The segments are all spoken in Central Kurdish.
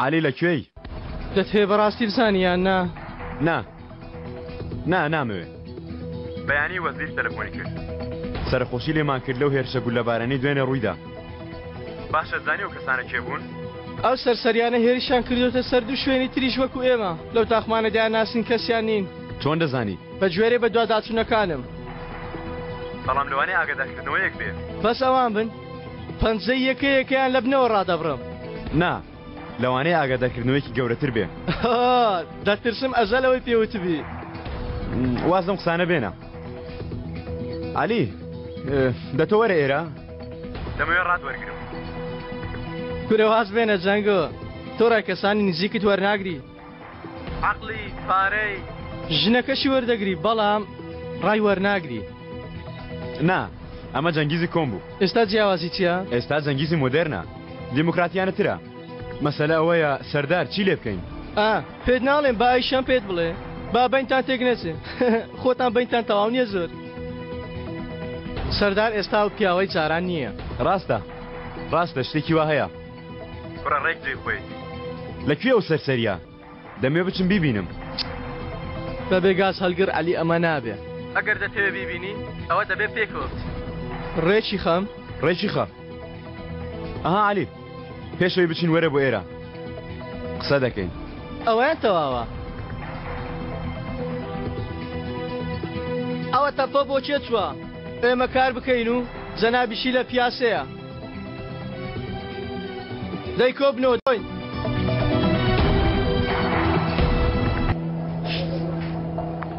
عەلی لە کوێی؟ دەتهەوێ بەڕاستی بزانی یان نا؟ نا نا نامەوێ. بەیانی وەزیر تەلەفۆنی کرد. سەرەخۆشی لێمان کرد لەو هێرشە گوللەبارانەی دوێنێ ڕوویدا. باشە زانی ئەو کەسانە کێ بوون؟ ئەو سەرسەریانە هێرشیان کردۆتە سەر دوو شوێنی تریش وەکو ئێمە لەو تاقمانە دەیانناسین کەسیان نین. چۆن دەزانی؟ بە گوێرەی بەدواداچوونەکانم. بەڵام لەوانەیە ئاگادارکردنەوەیەک بێ. بەس ئەوان بن پەنجەی یەکە یەکەیان لە بنەوە ڕادەبڕم. نا لەوانەیە ئاگادارکردنەوەیەکی گەورەتر بێ. دەترسم ئەزەل ئەوەی پێ وتبی. واز لەم قسانە بێنە. عەلی دە تۆ وەرە ئێرە. دەمەوێ ڕات وەرگرم. کورە واز بێنە جەنگۆ تۆ ڕای کەسانی نزیکت وەرناگری. عەقڵی، پارەی، ژنەکەشی وەردەگری بەڵام ڕای وەرناگری. نا ئەمە جەنگیزی کۆن بوو. ئێستا جیاوازی چیە؟ ئێستا جەنگیزی مۆدێرنە دیموکراتیانە ترە. مەسەلە ئەوەیە سەردار چی لێ بکەین؟ ئا پێت ناڵێم با ئەیشەم پێت بڵێ با بەینتان تێک نەچێ خۆتان بەینتان تەواو نیە زۆر. سەردار ئێستا ئەو پیاوەی جاران نیە. ڕاستە ڕاستە شتێکی وا هەیە. کوڕە ڕێک جێی خۆیەتی. لە کوێ ئەو سەرسەریە؟ دەمەوێ بچم بیبینم. بەبێ گاز هەلگر عەلی ئەمە نابێ. ئەگەر دەتەوێ بیبینی ئەوە دەبێ پێکەوە بچین. ڕێکی خەم. ڕێکی خە. ئەها عەلی پێش ئەوەی بچین وەرە بۆ ئێرە قسە دەکەین. ئەوەیان تەواوە. ئەوە تەپە بۆ کێ چووە؟ ئێمە کار بکەین و جەنابیشی لە پیاسەیە. دەی کۆبنەوە دۆین.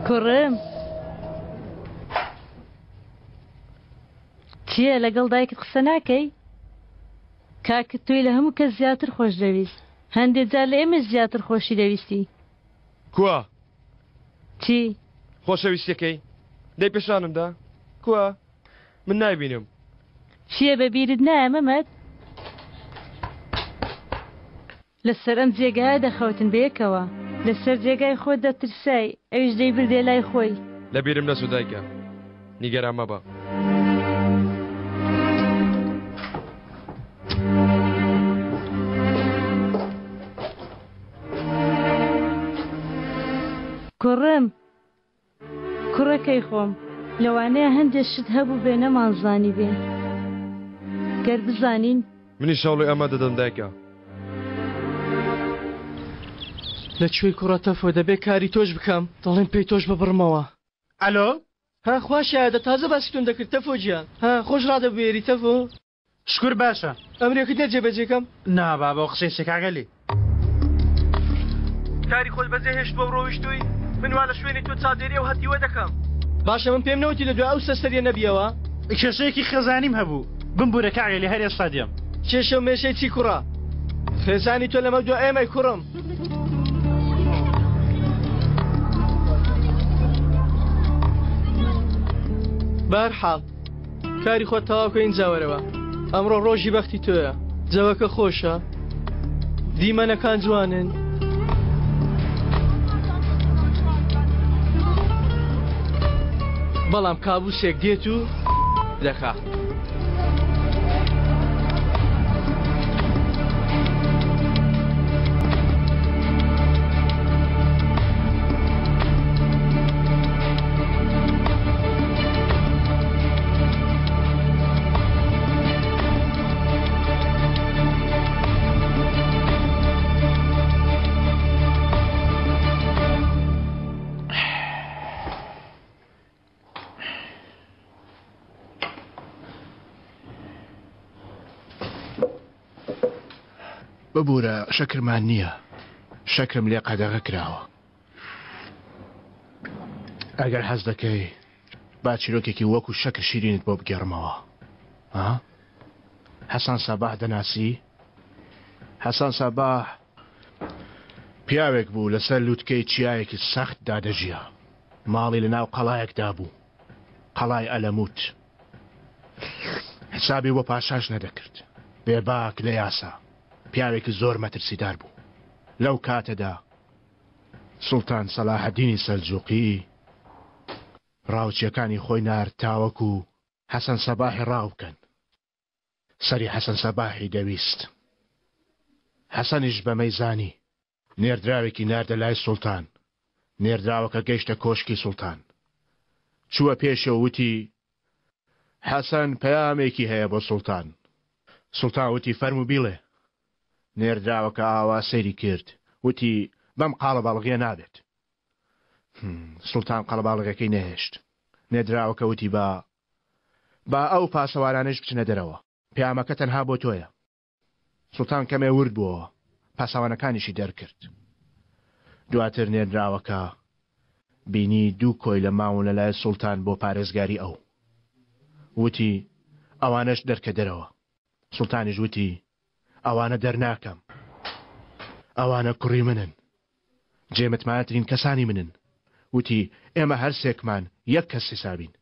کوڕم چییە لەگەڵ دایکت قسە ناکەی؟ کاکت تۆی لە هەموو کەس زیاتر خۆش دەویست هەندێ جار لە ئێمەش زیاتر خۆشی دەویستی. کوا؟ چی؟ خۆشەویستیەکەی؟ دەی پێشانم دە کوا؟ من نایبینم. چییە بە بیرت نایە مەمەد؟ لەسەر ئەم جێگایە دەخەوتن بەیەکەوە. لەسەر جێگای خۆت دەترسای، ئەویش دەیبردیە لای خۆی. لە بیرم نەچوو دایکە، نیگەران مەبە. کوڕم، کوڕەکەی خۆم، لەوانەیە هەندێ شت هەبووبێ نەمانزانیبێ. گەر بزانین. منیش هەوڵی ئەمە دەدەم دایکە. لە کوێی کوڕە تەفۆ دەبێ کاری تۆش بکەم دەڵێم پێی تۆش ببڕمەوە. ئەلۆ. ها خوا شایەدە تازە باسی تۆم دەکرد تەفۆ گیان ها خۆش ڕادەبوێری تەفۆ. شکور باشە. ئەمرێکت نیە جێبەجێ کەم؟ نا بابە ئەو قسەی چیە کاک عەلی. کاری خۆت بەجێ هێشتووە و ڕۆیشتووی؟ من وا لە شوێنی تۆ چاودێری ئەو هەتیوە دەکەم. باشە من پێم نەوتی لە دوای ئەو سەرسەریە نەبیەوە؟ کێشەیەکی خێزانیم هەبوو. بمبورە کاک عەلی هەر ئێستا دێم. کێشە و مێشەی چی کوڕە؟ خێزانی تۆ لەمە دوا ئێمەی کوڕم. بەهەرحاڵ کاری خۆت تەواو کە ئینجا وەرەوە ئەمڕۆ ڕۆژی بەختی تۆیە جەوەکە خۆشە دیمەنەکان جوانن. بەڵام کابوسێک دێت و دەکا. ببورە شەکرمان نییە شەکرم لێ قەدەغە کراوە ئەگەر حەز دەکەی با چیرۆکێکی وەکو شەکر شیرینت بۆ بگێڕمەوە ها حەسان ساباح دەناسی حەسان ساباح پیاوێک بوو لەسەر لوتکەی چیایەکی سەختدا دەژیا ماڵی لە ناو قەڵایەکدا بوو، قەڵای ئەلەموت. حسابی بۆ پاشاش نەدەکرد. بێباک لە یاسا، پیاوێکی زۆر مەترسیدار بوو. لەو کاتەدا سوڵتان سەلاحەدینی سەلجوقی ڕاوچییەکانی خۆی نارد تاوەکو حەسەن سەباحی ڕاو بکەن. سەری حەسەن سەباحی دەویست. حەسەنیش بەمەی زانی. نێردراوێکی ناردە لای سوڵتان. نێردراوەکە گەیشتە کۆشکی سوڵتان. چووە پێشێ و وتی، حەسەن پەیامێکی هەیە بۆ سوڵتان. سوڵتان وتی، فەرموو بیڵێ. نێردراوەکە ئاوا سەیری کرد، وتی، بەم قاڵەباڵغییە نابێت. سوڵتان قەڵەباڵغیەکەی نەهێشت. نێردراوەکە وتی، با با ئەو پاسەوانانەیش بچنە دەرەوە. پەیامەکە تەنها بۆ تۆیە. سوڵتان کەمێ ورد بووەوە، پاسەوانەکانیشی دەرکرد. دواتر نێردراوەکە بینی دوو کۆیلە ماون لە لای سوڵتان بۆ پارێزگاری ئەو. وتی، ئەوانەش دەرکە دەرەوە. سوڵتانیش وتی، ئەوانە دەرناکەم. ئەوانە کوڕی منن. جێ متمانەترین کەسانی منن. وتی، ئێمە هەرسێکمان یەک کەس حیسابین.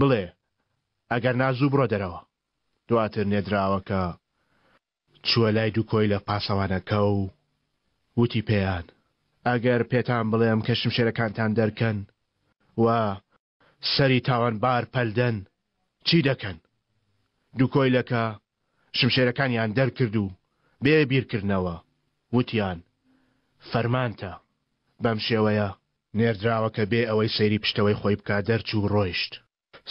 بڵێ، ئەگەرنا زوو بڕۆ دەرەوە. دواتر نێردراوەکە چووە لای دوو کۆیلە پاسەوانەکە و وتی پێیان، ئەگەر پێتان بڵێم کە شمشێرەکانتان دەرکەن و سەری تاوانبار پەلدەن، چی دەکەن؟ دوو کۆیلەکە شمشێرەکانیان دەرکرد و بێ بیرکردنەوە وتیان، فەرمانتە. بەم شێوەیە نێردراوەکە بێ ئەوەی سەیری پشتەوەی خۆی بکا دەرچوو و ڕۆیشت.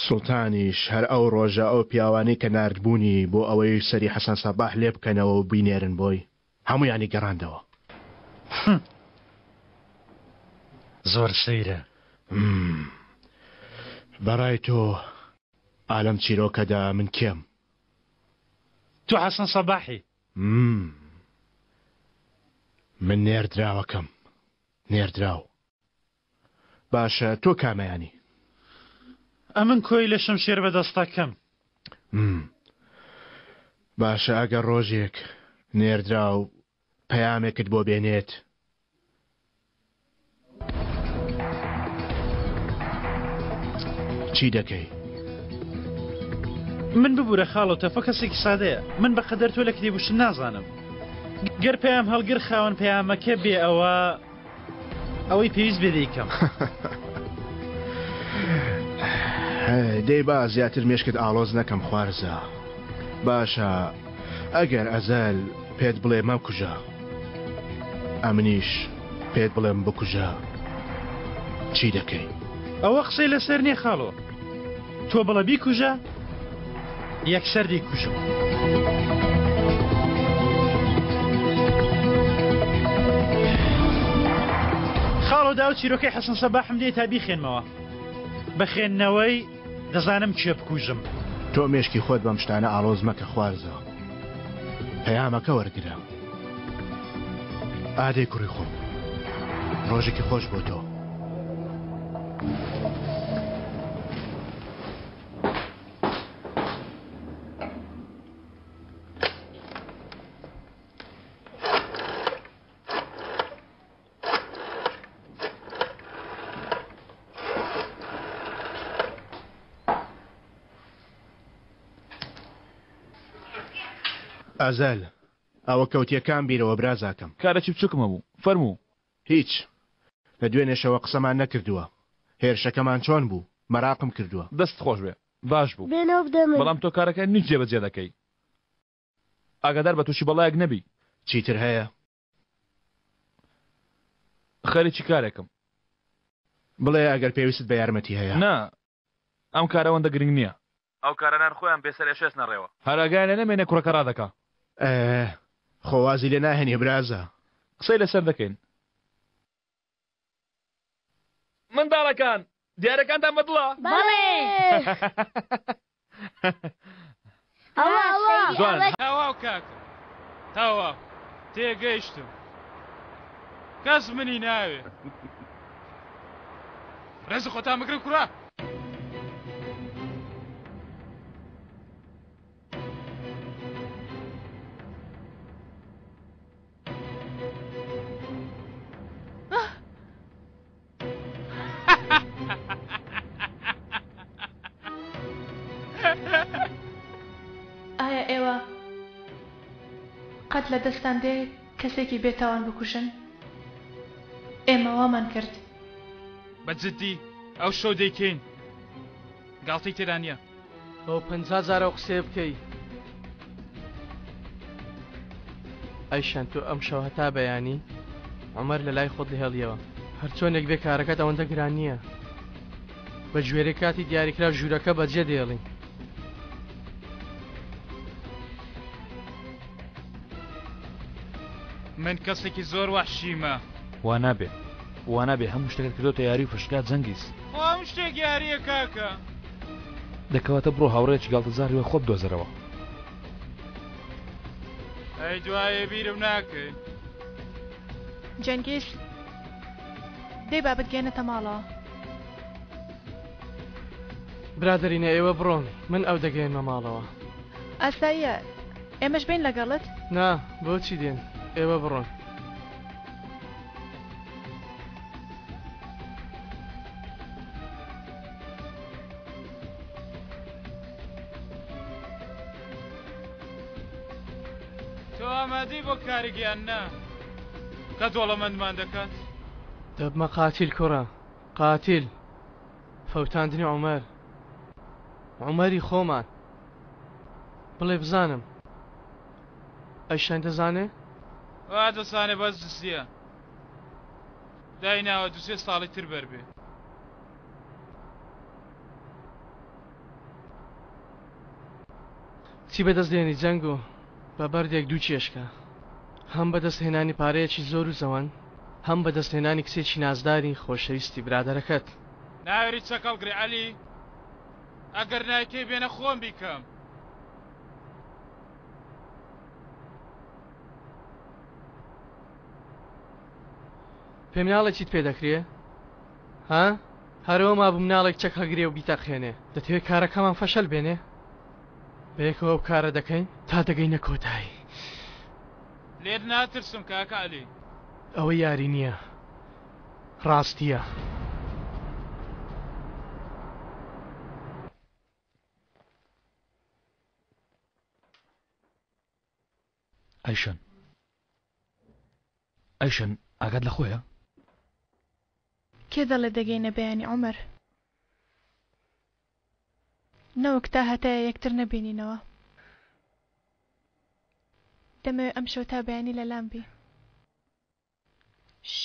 سوڵتانیش هەر ئەو ڕۆژە ئەو پیاوانەی کە ناردبوونی بۆ ئەوەی سەری حەسەن سەباح لێ بکەنەوە و بینێرن بۆی، هەموویانی گەڕاندەوە. هم. زۆر سەیرە. هم. بە ڕای تۆ ئا لەم چیرۆکەدا من کێم؟ تۆ حەسەن سەباحی. هم. من نێردراوەکەم. نێردراو. باشە تۆ کامەیانی؟ ئەمن کۆیلە شمشێر بەدەستەکەم. باشە ئەگەر ڕۆژێک نێردراو پەیامێکت بۆ بێنێت چی دەکەی؟ من ببورە خاڵۆ تەفە کەسێکی سادەیە من بە قەدەر تۆ لە کتێب و شت نازانم گەر پەیام هەڵگر خاوەن پەیامەکە بێ ئەوە ئەوەی پێویست بێ دەیکەم. دەی با زیاتر مێشکت ئاڵۆز نەکەم خوارزا. باشە ئەگەر ئەزەل پێت بڵێ مەکوژە ئەمنیش پێت بڵێم بکوژە چی دەکەی؟ ئەوە قسەی لەسەر نییە خاڵۆ. تۆ بڵێ بیکوژە یەکسەر دەیکوژم. خاڵۆ داو چیرۆکەی حەسەن سەباحم دێ تا بیخێنمەوە بە خوێندنەوەی دەزانم کێ بکوژم. تۆ مێشکی خۆت بەم شتانە ئاڵۆز مەکە خوارزا پەیامەکە وەرگرە. ئادەی کوڕی خۆم ڕۆژێکی خۆش بۆ تۆ. ئەزەل ئەوە کەوتیە کام بیرەوە برازاکەم. کارێکی بچوکم هەبوو فەرموو. هیچ. لە دوێنێشەوە قسەمان نەکردووە. هێرشەکەمان چۆن بوو؟ مەراقم کردووە. دەستت خۆش بێ. باش بوو. بێنەوە بدە من. بەڵام تۆ کارەکانی منیش جێبەجێ دەکەی. ئاگادار بە تووشی بەڵایەک نەبی. چیتر هەیە؟ خەریکی کارێکم. بڵێ ئەگەر پێویستت بە یارمەتی هەیە. نا. ئەم کارە ئەوەندە گرنگ نییە. ئەو کارانە خۆیان بێ سەرئێشە ئەچنە ڕێوە. هەر ئاگایان لێ نەمێنێ کوڕەکە ڕادەکا. ئێ خۆ وازی لێ ناهێنی برازا. قسەی لەسەر دەکەین. منداڵەکان دیارەکانتان بە دڵە؟ بەڵێ. ئەوە ئەوە. جوانن. تەواو کاکە تەواو تێگەیشتم کەس منی ناوێ ڕێزی خۆتان بگرن کوڕە. ئایا ئێوە قەت لە دەستتان دێ کەسێکی بێتاوان بکوژن؟ ئێمە وامان کرد. بە جدی ئەو شەو دەیکەین گاڵتەی تێدا نییە. بەو 50 جار ئەو قسەیە بکەی. ئەیشان تۆ ئەمشەو هەتا بەیانی عومەر لە لای خۆت دەهێڵیەوە. هەرچۆنێک بێ کارەکەت ئەوەندە گران نییە. بە گوێرەی کاتی دیاریکراو ژوورەکە بەجێ دێڵین. من کەسێکی زۆر وەحشیمە. وا نابێ وا نابێ هەموو شتەکەت کردۆتە یاری و فشکا جەنگیز. خۆ هەموو شتێک یارییە کاکە. دە کەواتە بڕۆ هاوڕێیەکی گاڵتەجاڕی وەک خۆت بدۆزەرەوە. ئەی دوایێ بیرم ناکەی. جەنگیز دەی با بتگەیەنێتە ماڵەوە. برادەرینە ئێوە بڕۆن من ئەو دەگەیەنمە ماڵەوە. ئاساییە ئێمەش بێین لەگەڵت؟ نا بۆچی دێن ئێوە بڕۆن. تۆ ئامادەی بۆ کارێک یان نا کە دۆڵەمەندمان دەکات؟ دەبمە قاتیل کوڕە قاتیل فەوتاندنی عومەر عومەری خۆمان بڵێ بزانم ئەیشان دەزانێ؟ وا دەزانێ بەس دزیە دایناوە دوسێ ساڵی تر بەر بێ. چی بەدەست دێنی جەنگۆ؟ بە بەردێک دوو چێشکە. هەم بەدەست هێنانی پارەیەکی زۆر و زەوەند، هەم بەدەست هێنانی کچێکی نازداری خۆشەویستی برادەرەکەت. ناوێری چەک هەڵگری عەلی ئەگەر نایکەی بێنە خۆم بیکەم. پێم ناڵێ چیت پێ دەکرێ؟ ها؟ هەرەوە مابوو مناڵێک چەک هەگرێ و بیتەقێنێ. دەتەوێ کارەکەمان فەشەل بێنێ؟ بەیەکەوە ئەو کارە دەکەین تا دەگەینە کۆتایی. لێت ناترسم کاکە عەلی. ئەوە یاری نییە ڕاستییە. ئەیشەن ئەیشەن ئاگات لە خۆیە؟ کێ دەڵێ دەگەینە بەیانی عومەر؟ نەوەک تا هەتایە یەکتر نەبینینەوە. دەمەوێ ئەمشەو تا بەیانی لەلام بی. ش.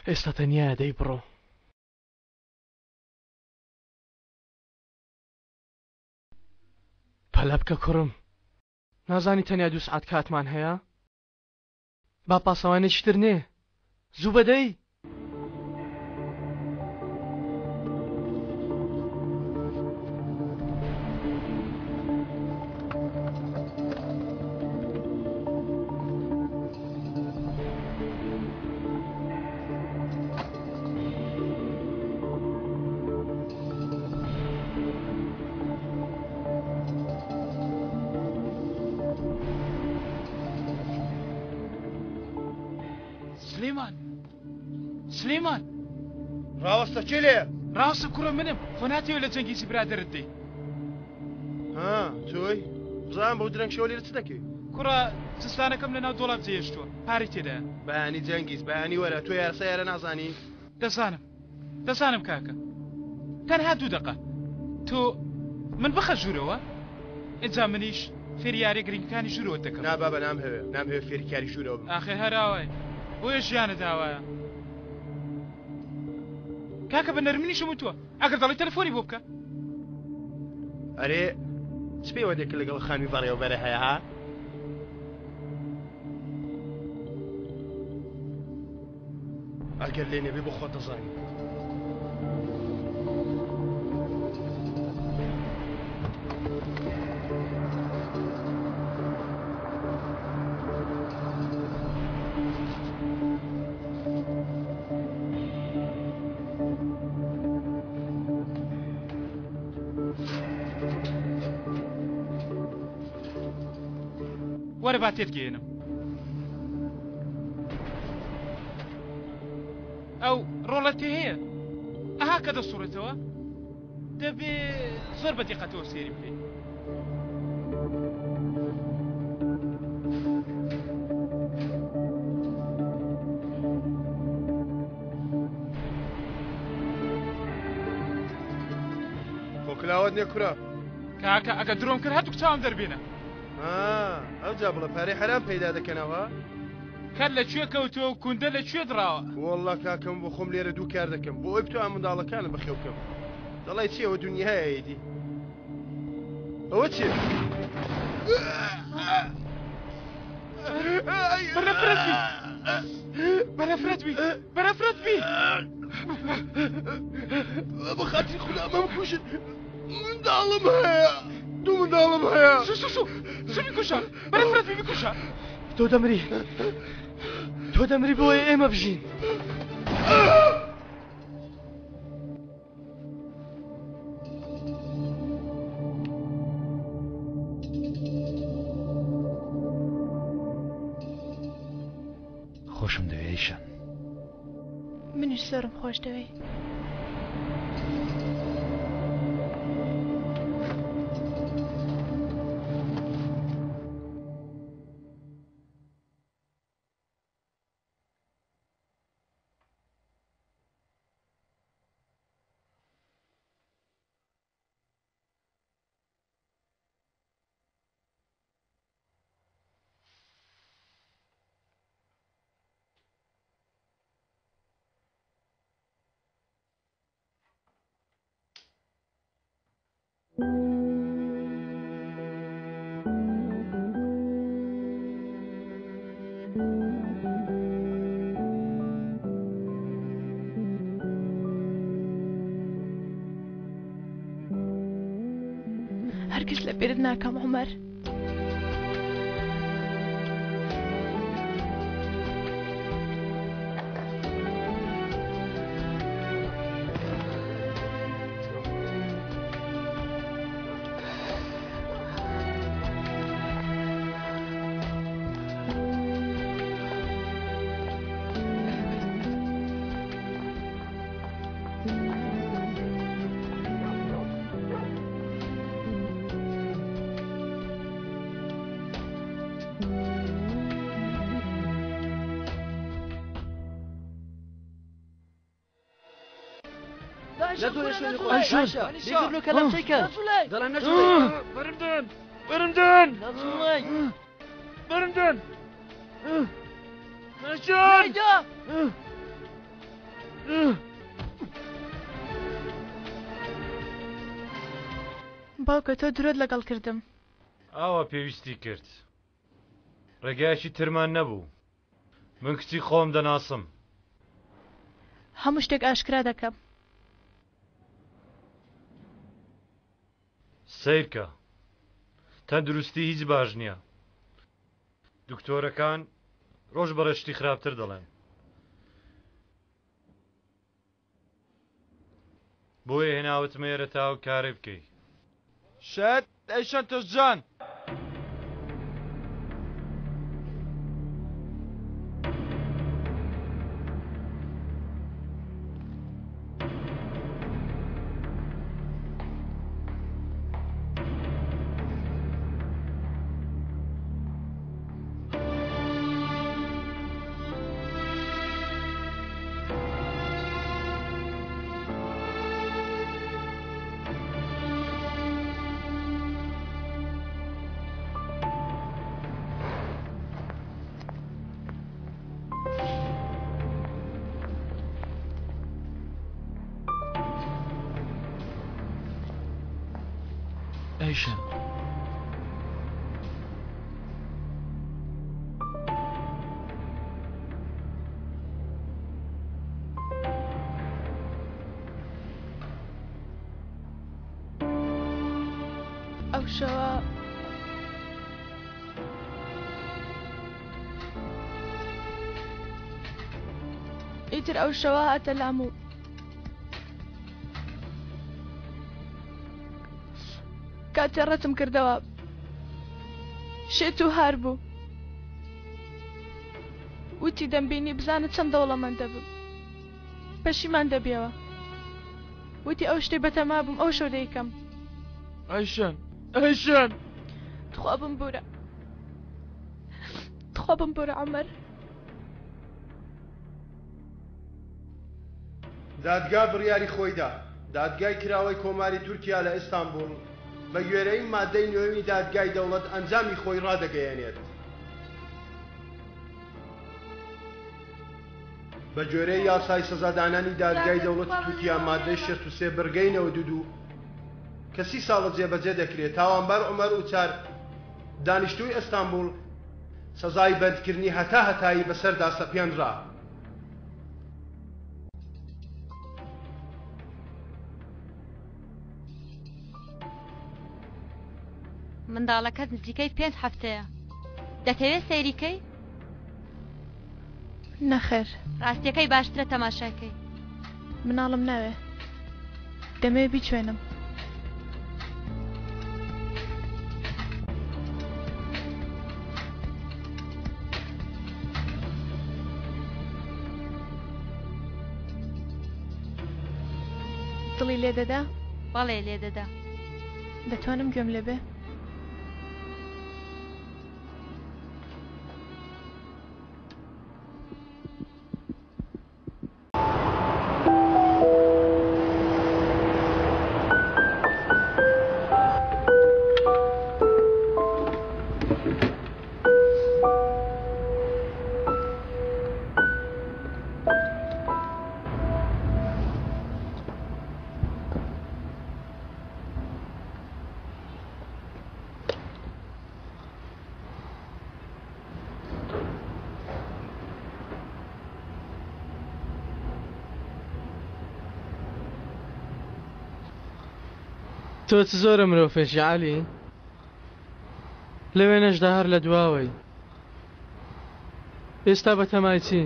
ئێستا تەنیایە دەی بڕۆ. پەلە بکە کوڕم نازانی تەنیا دوو سعات کاتمان هەیە با پاسەوانێکی تر نێ زوو بەدەی. سلێمان سلێمان ڕاوەستە کێ لێ ڕاستە کوڕە منم خۆ ناتەوێت لە جەنگیزی برادەرت دێی ها تۆی بزانم بەو درەنگ شەوە لێرە چ دەکەی کوڕە جزدانەکەم لەناو دۆڵاب جێهێشتووە پارەی تێدایە. بەیانی جەنگیز بەیانی وەرە تۆ یارسا یارە نازانی؟ دەزانم دەزانم کاکە تەنها دوو دەقە تۆ من بخە ژوورەوە ئینجا منیش فێری یاریە گرنگەکانی ژوورەوەت دەکەم. نا بابە نامهەوێ نامهەوێ فێری کاری ژوورەوە بم. ئاخر هەر ئاوای بۆیە ژیانت ئاوایە کاکە بە نەرمنیشم وتووە ئەگەر دەڵێی تەلەفۆنی بۆ بکە. ئەرێ چ پەیوەندێکت لەگەڵ خانمی بەڕێوەبەرە هەیە ها؟ ئەگەر لێ نەبێ بۆ خۆت دەزانی. وەرە با تێت گەیەنم ئەو ڕۆڵە تێ هەیە ئەها کە دەسوڕێتەوە دەبێ زۆر بە دیقەتەوە سێری بکەیت. خۆ کلاوت نییە کورە؟ کاکە ئەگە درۆم کرد هەردووک چاوم دەربێنە. ئەوجا بڵێ پارەی حەرام پەیدا دەکەنەوە؟ کەر لە کوێ کەوتووە و کوندە لە کوێ دڕاوە؟ وەڵڵا کاکەم بۆ خۆم لێرە دوو کار دەکەم بۆ ئەوەی بتوانم منداڵەکانم بەخێو بکەم. دەڵێی چی ئەوە دونیایە ئیدی. ئەوە چییە؟ بەنەفرەت بی بەنەفرەت بی بەنەفرەت بی بە خاتری خودا مەمکوژن منداڵم هەیە دوو منداڵم هەیە شو شو شو شو بیکوژە بەنەفرەت بی بیکوژە تۆ دەمری تۆ دەمری بۆیە ئێمە بژین. خۆشم دەوێ ئەیشان. منیش زۆرم خۆش دەوێی. هەرگیز لە بیرت ناکەم عومەر. باوکە تۆ درۆت لەگەڵ کردم. ئاوا پێویستی کرد. ڕێگایەکی ترمان نەبوو. من کچی خۆم دەناسم. هەموو شتێک ئاشکرا دەکەم. سەیرکە تەندروستی هیچ باش نییە. دکتۆرەکان ڕۆژ بە ڕێژ شتی خراپتر دەڵێن. بۆیە هێناوتمە ئێرە تاو کارێ بکەی. شەت ئەی شەنتەش جان. ئەیشان. ئەو شەوە ئیتر ئەو شەوە هاتە لام و کاتێ ڕەتم کردەوە شێت و هار بوو وتی دەمبینی بزانە چەند دەوڵەمەند دەبم پەشیمان دەبیەوە وتی ئەو شتەی بەتەما بووم ئەو شەو دەیکەم ئایشان ئایشان. تخوا بمبورە تخوا بمبورە عومەر. دادگا بڕیاری خۆی دا. دادگای کراوەی کۆماری تورکیا لە ئیستانبوڵ بە گوێرەی مادەی نۆیەمی دادگای دەوڵەت ئەنجامی خۆی ڕادەگەیەنێت. بە گوێرەی یاسای سزادانانی دادگای دەوڵەتی تورکیا مادەی 63 بڕگەی 92 کە سی ساڵە جێبەجێ دەکرێت، تاوانبار عومەر ئوچار دانیشتووی ئەستانبوڵ سزای بەندکردنی هەتا هەتایی بەسەردا سەپێنرا. منداڵەکەت نزیکەی پێنج هەفتەیە دەتەوێت سەیری کەی؟ نەخێر. ڕاستیەکەی باشترە تەماشای کەی. مناڵم ناوێ دەمەوێ بیچوێنم. دڵی لێ دەدا؟ بەڵێ لێ دەدا. دەتوانم گوێم لێ بێ؟ تۆ چ زۆرە مرۆڤێکی عەلی لە وێنەشدا هەر لە دواوەی ئێستا بەتەمای چی؟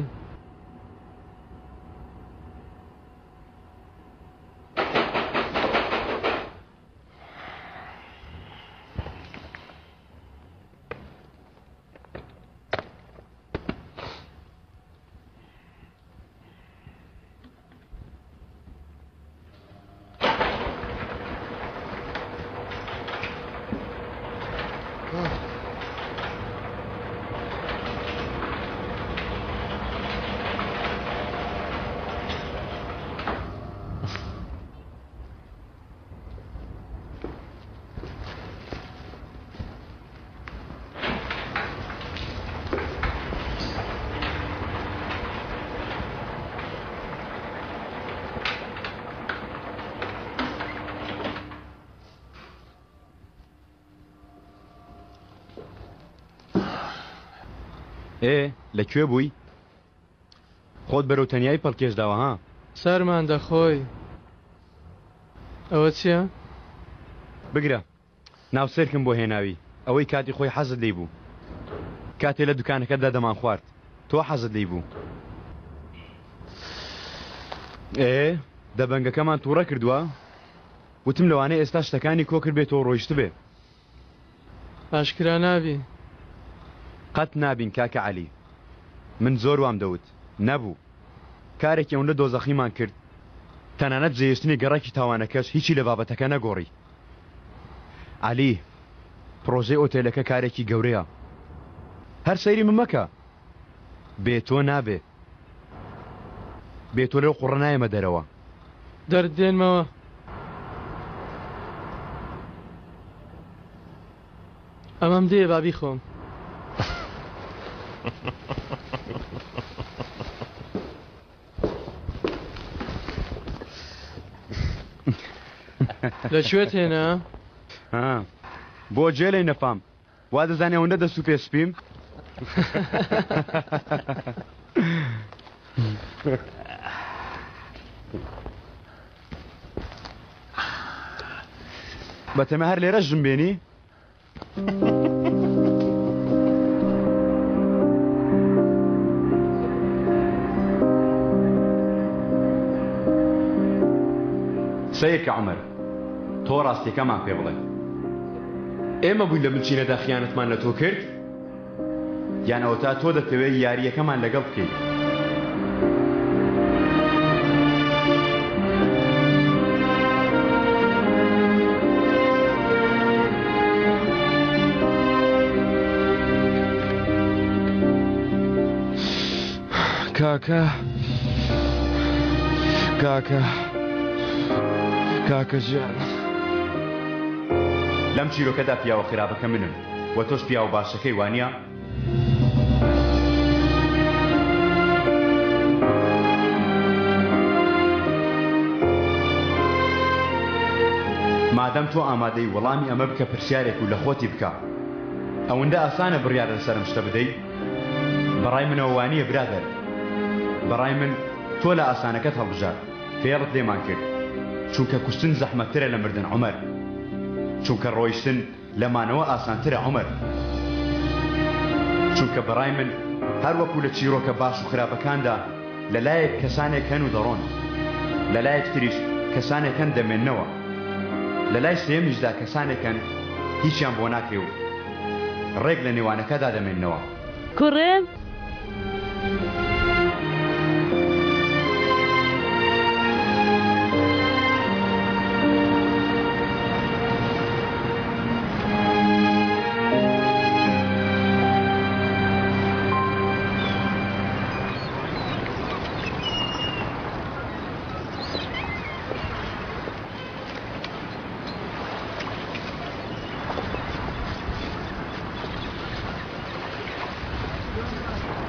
ئێ لە کوێ بووی؟ خۆت بەرەو تەنیایی پەڵکێش داوە ها؟ سەرمان دەخۆی. ئەوە چییە؟ بگرە ناو سێرکم بۆ هێناوی ئەوەی کاتی خۆی حەزت لێی بوو کاتێ لە دوکانەکەتدا دەمانخوارد تۆ حەزت لێی بوو. ئێ دەبەنگەکەمان تووڕە کردووە وتم لەوانەیە ئێستا شتەکانی کۆ کردبێتەوە و ڕۆیشتبێ. ئاشکرا نابی. قەت نابین کاکە عەلی. من زۆر وام دەوت. نەبوو. کارێکی ئەوندە دۆزەخیمان کرد تەنانەت جێهێشتنی گەڕەکی تاوانەکەش هیچی لە بابەتەکە نەگۆڕی. عەلی، پڕۆژەی ئۆتێلەکە کارێکی گەورەیە. هەر سەیری من مەکە. بێ تۆ نابێ. بێ تۆ لەو قوڕە نایەمە دەرەوە. دەرت دێنمەوە. ئەمەم دێ با بیخۆم. لە کوێت هێنا؟ ها بۆ جێلەی نەفام وا دەزانی ئەوەندە دەست و پێ سپیم؟ بەتەمە هەر لێرە ژن بێنی؟ سەیرکە عومەر تۆ ڕاستیەکەمان پێ بڵێ ئێمە بووین لە بنچینەدا خیانەتمان لە تۆ کرد یان ئەوەتا تۆ دەتەوێت یارییەکەمان لەگەڵ بکەیت؟ کاکە کاکە کاکە ژیان. لەم چیرۆکەدا پیاوە خراپەکە منم و تۆش پیاوە باشەکەی وانیە؟ مادەم تۆ ئامادەی وەڵامی ئەمە بکە پرسیارێک و لە خۆتی بکە ئەوەندە ئاسانە بڕیار لەسەر ئەم شتە بدەی؟ بەڕای منەوە وانیە برادەر بەڕای من تۆ لە ئاسانەکەت هەڵبژارد فێڵت لێمان کرد چونکە کوشتن زەحمەتترە لە مردن عومەر چونکە ڕۆیشتن لە مانەوە ئاسانترە عومەر چونکە بەڕای من هەر وەکو لە چیرۆکە باش و خراپەکاندا لە لایەک کەسانێک هەن و دەڕۆن لە لایەک تریش کەسانێک هەن دەمێننەوە لە لای سێیەمیشدا کەسانێک هەن هیچیان بۆ ناکرێ و ڕێک لە نێوانەکەدا دەمێننەوە. کوڕم!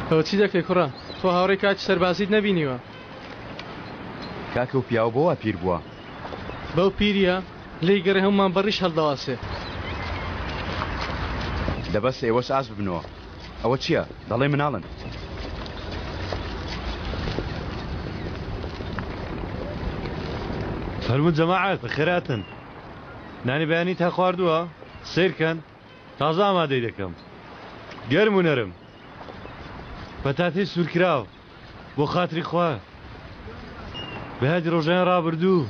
ئەوە چی دەکەی کوڕە؟ تۆ هاوڕێی کاتی سەربازیت نەبینیوە. کاکە و پیاو بۆ وا پیر بووە؟ بەو پیریە لێی گەڕێ هەموومان بە ڕیش هەڵدەواسێ. دە بەس ئێوەش ئاش ببنەوە. ئەوە چییە؟ دەڵێی مناڵن. فەرموون جەماعەت بەخێرهاتن. نانی بەیانیتان خواردووە؟ سەیرکەن تازە ئامادەی دەکەم. گەرم و نەرم. پەتاتەی سوورکراو. بۆ خاتری خوا. بە یادی ڕۆژانی ڕابردوو.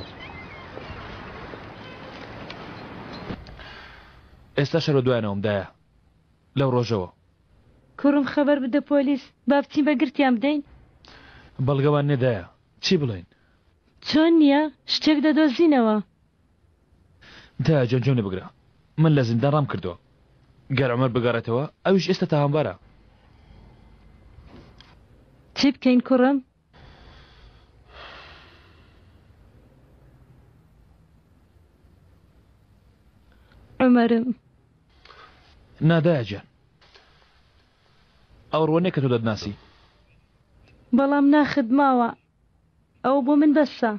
ئێستاش هەر بەدوایانەوەم دایە. لەو ڕۆژەوە. کوڕم خەبەر بدە پۆلیس با بچین بە گرتیان بدەین. بەڵگەمان نیە دایە چی بڵێین. چۆن نیە شتێک دەدۆزینەوە. دایە جان گوێم لێ بگرە من لە زیندان ڕام کردوە گەر عومەر بگەڕێتەوە ئەویش ئێستا تاوانبارە. چی بکەین کوڕم؟ عومەرم. نا دایە گیان ئەو ڕووە نیە کە تۆ دەتناسی. بەڵام ناخت ماوە ئەوە بۆ من بەسە.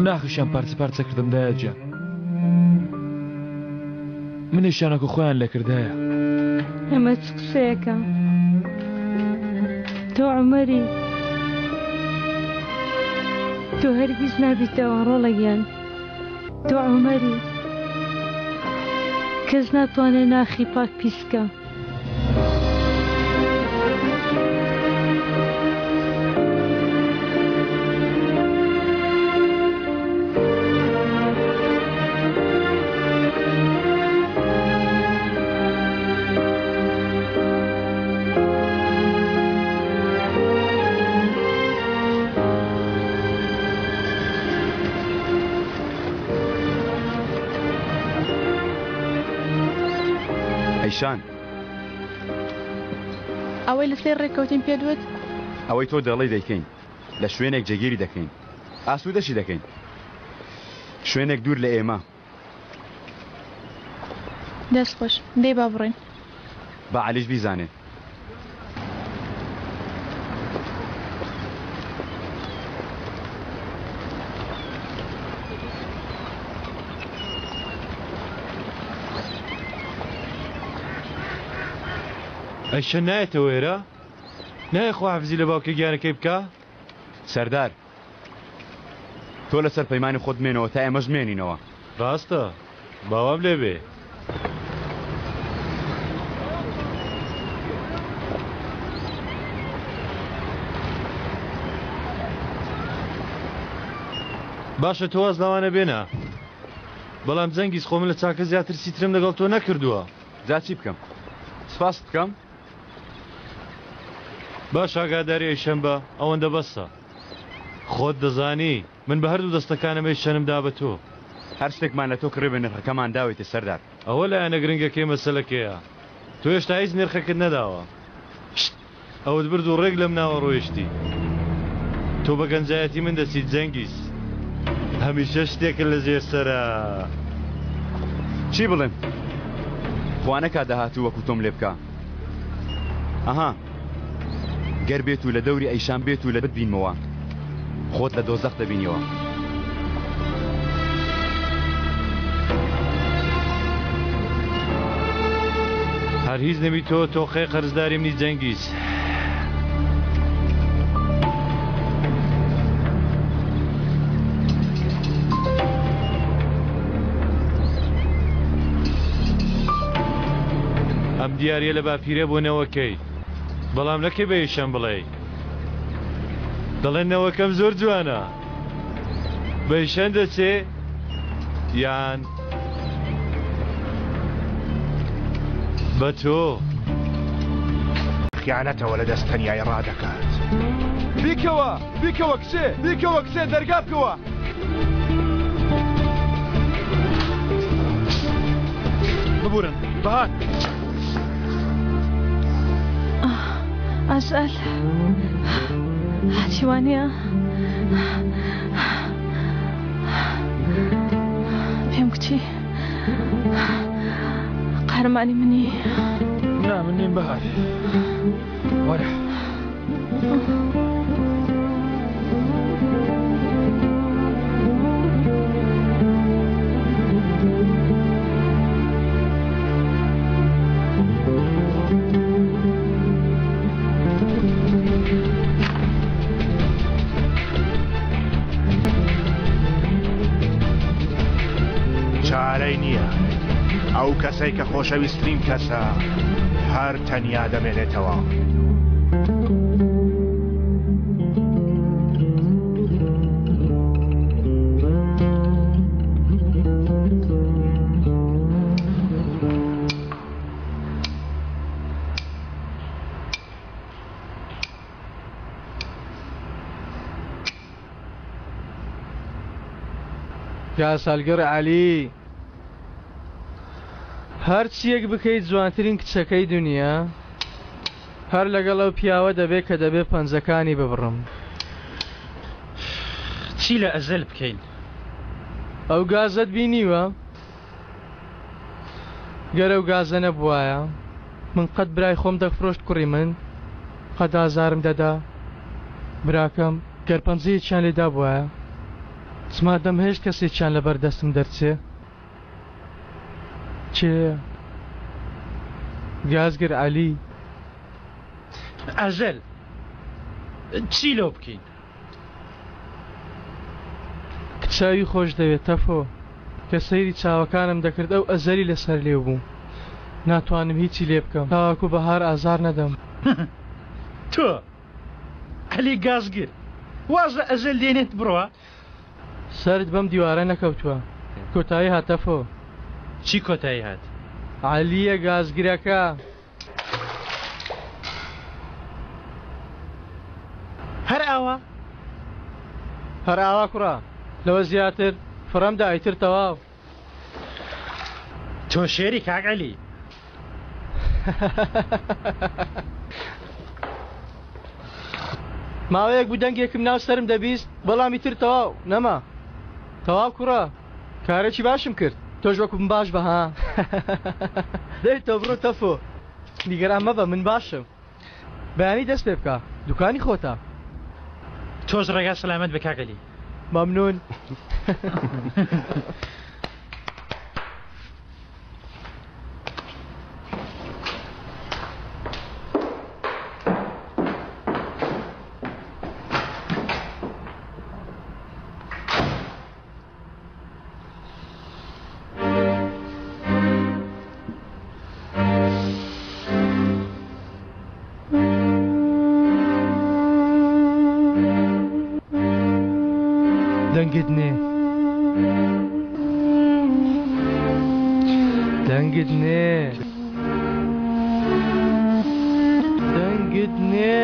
ناخیشیان پارچە پارچە کردم دایە گیان منیشیان وەکو خۆیان لێکردایە. ئەمە چ قسەیەکە؟ تۆ عومەری تۆ هەرگیز نابیتەوە ڕۆڵە گیان تۆ عومەری کەس ناتوانێت ناخی پاک پیس بکا. ئەیشان. ئەوەی لەسەر ڕێککەوتین پێت وت؟ ئەوەی تۆ دەڵێی دەیکەین. لە شوێنێک جێگیری دەکەین. ئاسوودەشی دەکەین. شوێنێک دوور لە ئێمە. دەست خۆش. دەی با بڕۆین. با عەلیش بیزانێ. ئەیشە نایەتەوە ئێرە؟ نایە خواحافزی لە باوکە گیانەکەی بکا؟ سەردار تۆ لەسەر پەیمانی خۆت بمێنەوە تا ئێمەش بمێنینەوە. ڕاستە با وام لێ بێ. باشە تۆ واز لەوانە بێنە بەڵام جەنگیز خۆ من لە چاکە زیاتر سیترم لەگەڵ تۆ نەکردووە. جا چی بکەم؟ سپاست بکەم؟ باش ئاگاداری ئەیشەم بە ئەوەندە بەسە. خۆت دەزانی من بە هەردوو دەستەکانم ئەیشەنم دا بە تۆ. هەر شتێکمان لە تۆ کڕی بە نرخەکەمان داویتە سەردار. ئەوە لایەنە گرنگەکەی مەسەلەکەیە. تۆ هێشتا هیچ نرخەکت نەداوە. شت! ئەوت برد و ڕێک لەم ناوە ڕۆیشتی. تۆ بە گەنجایەتی من دەچیت جەنگیز. هەمیشە شتێکت لە ژێر سەرە. چی بڵێم؟ خوا نەکا داهاتوو وەکو تۆم لێ بکا. ئەها گەر بێت و لە دەوری ئەیشان بێت و لە بتبینمەوە خۆت لە دۆزەخ دەبینیەوە. هەر هیچ نەبی تۆ تۆقەی قەرزداری منی جەنگیز. ئەم دیاریە لە باپیرە بۆ نەوەکەی بەڵام نەکەی بە یشەم بڵێی دەڵێن نەوەکەم زۆر جوانە بە یشەن دەچێ یان بە تۆ. خیانەتەوە لە دەست تەنیایی ڕادەکات. بیکەوە بیکەوە کچێ بیکەوە کچێ دەرگا بکەوە. ببورن بەهار. ئەزەل هاتی وانییە؟ پێم گوتی قارەمانی منی. نا من نیم بەهار. وەرە. چارەی نییە ئەو کەسەی کە خۆشەویسترین کەسە هەر تەنیا دەمێنێتەوە. گاسالگڕ عەلی هەرچیەک بکەیت جوانترین کچەکەی دونیا هەر لەگەڵ ئەو پیاوە دەبێ کە دەبێ پەنجەکانی ببڕم. چی لە ئەزەل بکەین؟ ئەو گازەت بینیوە؟ گەر ئەو گازە نەبوایە من قەت برای خۆم دەفرۆشت کوڕی من قەت ئازارم دەدا براکەم گەر پەنجەیەکیان لێ دابوایە چما دەمهێشت کەسێکیان لەبەر دەستم دەرچێ کێیە گازگر عەلی. ئەزەل چی لۆ بکەین؟ کچاوی خۆش دەوێت تەفۆ. کە سەیری چاوەکانم دەکرد ئەو ئەزەلی لەسەر لێو بوو ناتوانم هیچی لێ بکەم تاوەکو بەهار ئازار نەدەم. تۆ عەلی گازگر واز لە ئەزەل دێنێت بڕۆ. سەرت بەم دیوارە نەکەوتوە کۆتایی هات تەفۆ. چی کۆتایی هات؟ عەلیە گازگرەکە. هەر ئاوا؟ هەر ئاوا کوڕە لەوە زیاتر فڕەم دا ئیتر تەواو. تۆ شێری کاک عەلی. ماوەیەک بوو دەنگێکم ناو سەرم دەبیست بەڵام ئیتر تەواو نەما تەواو کوڕە کارێکی باشم کرد تۆش وەکو من باش بە ها دەی تۆ بڕۆ تەفۆ نیگەران مەبە من باشم بەیانی دەست پێ بکە دوکانی خۆتە. تۆش ڕێگا سەلامەت بێ کاک عەلی. مەمنون. دەنگت نێ دەنگت نێ دەنگت نێ.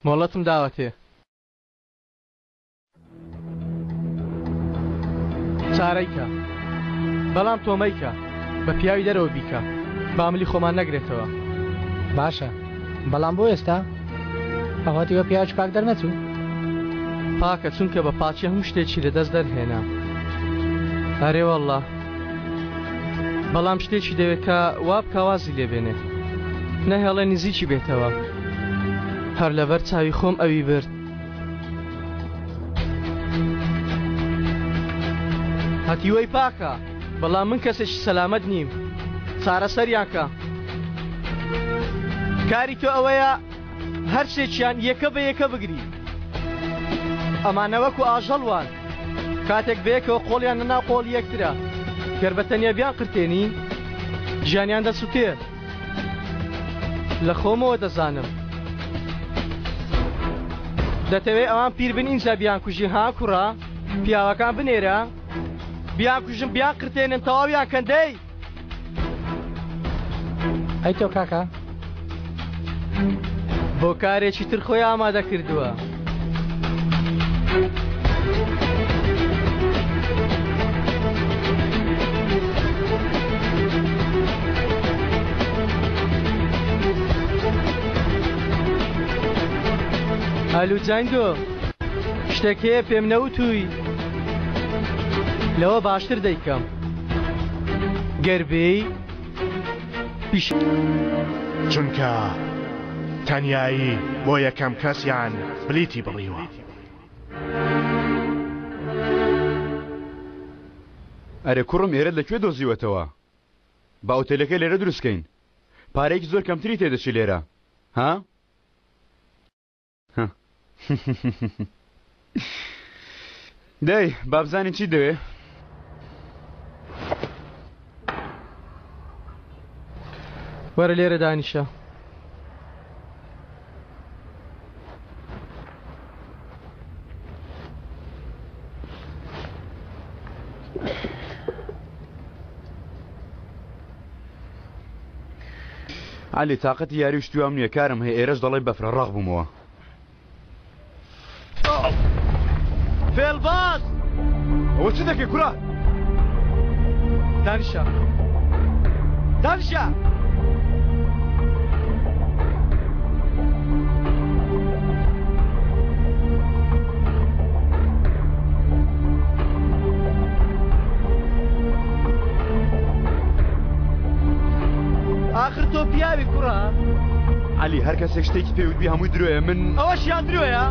مۆڵەتم داوەتێ. چارەی کە. بەڵام تۆ مەیکە. بە پیاوی دەرەوە بیکە. با ملی خۆمان نەگرێتەوە. باشە. بەڵام بۆ ئێستا؟ ئەوە تیوە پیاوێکی پاک دەرنەچوو؟ پاکە چونکە بە پاکی هەموو شتێکی لە دەست دەرهێنا. ئەرێ وەڵڵا. بەڵام شتێکی دەوێت کە وا بکا وازی لێ بێنێ. نەهێڵێ نزیکی بێتەوە. هەر لەبەر چاوی خۆم ئەوی برد. هەتیوەی پاکە بەڵام من کەسێکی سەلامەت نیم چارەسەریان کە کاری تۆ ئەوەیە هەرسێکیان یەکە بە یەکە بگری ئەمانە وەکو ئاژەڵ وان کاتێک بەیەکەوە قۆڵیان لە ناو قۆڵی یەکترە گەر بە تەنیا بیان قرتێنی ژیانیان دەسوتێ لە خۆمەوە دەزانم. دەتەوێ ئەوان پیر بن ئینجا بیانکوژی ها کوڕە؟ پیاوەکان بنێرە بیانکوژن بیانقرتێنن تەواویان کەن دەی. ئەی تۆ کاکە؟ بۆ کارێکی تر خۆی ئامادە کردووە. ئەلو جەنگۆ شتێک هەیە پێم نەوتووی لەوە باشتر دەیکەم گەر بێی پیش چونکە تەنیایی بۆ یەکەم کەسیان بلیتی بڕیوە. ئەرێ کوڕم ئێرەت لە کوێ دۆزیوەتەوە؟ با ئوتێلەکەی لێرە دروست کەین پارەیەکی زۆر کەمتری تێدەچی لێرە ها؟ دەی با بزانین چی دەوێ؟ وەرە لێرە دانیشە. عەلی تاقەتی یاری و شتی وام نییە کارم هەیە ئێرەش دەڵێی بەفرە ڕەق بوومەوە. فێڵباز! ئەوە چ دەکەی کورە؟ دانیشە دانیشە! ئاخر تۆ پیاوی کوڕە؟ عەلی هەر کەسێک شتێکی پێ وتبی هەمووی درۆیە من ئەوەشیان درۆیە؟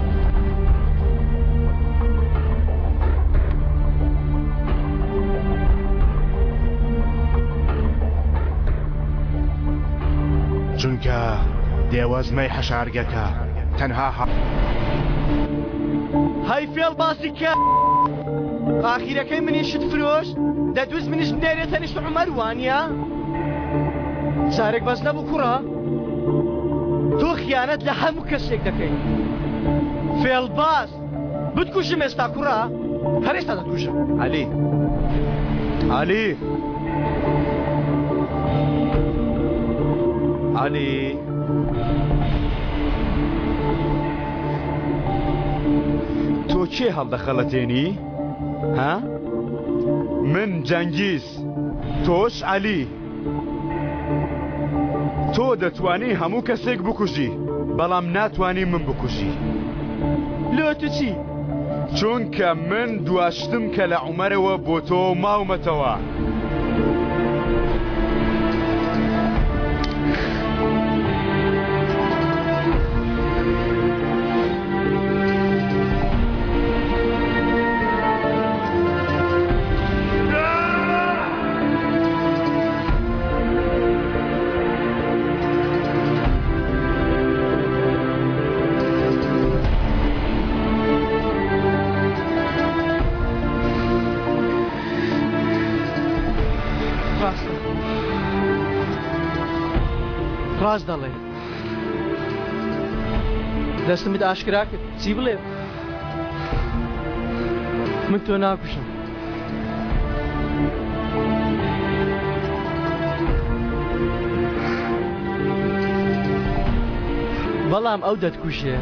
چونکە دێوەزمەی حەشارگەکە تەنها هەی فێڵ باسی کە ئاخیرەکەی منیشت فرۆشت دەتویست منیش بنێرێ تەنیشت عومەر وانیە؟ جارێک بەس نەبوو کوڕە تۆ خیانەت لە هەموو کەسێک دەکەی فێڵباز بتکوژم ئێستا کوڕە هەر ئێستا دەتکوژم عەلی عەلی عەلی تۆ کێ هەڵدەخەڵەتێنی؟ ها؟ من جەنگیز تۆش عەلی تۆ دەتوانی هەموو کەسێک بکوژی بەڵام ناتوانی من بکوژی لۆ تو چی؟ چونکە من دواشتم کە لە عومەرەوە بۆ تۆ ماومەتەوە. ڕاستە ڕاست دەڵێ دەستمت ئاشکرا کرد چی بڵێ من تۆ ناکوژم بەڵام ئەو دەتکوژێ.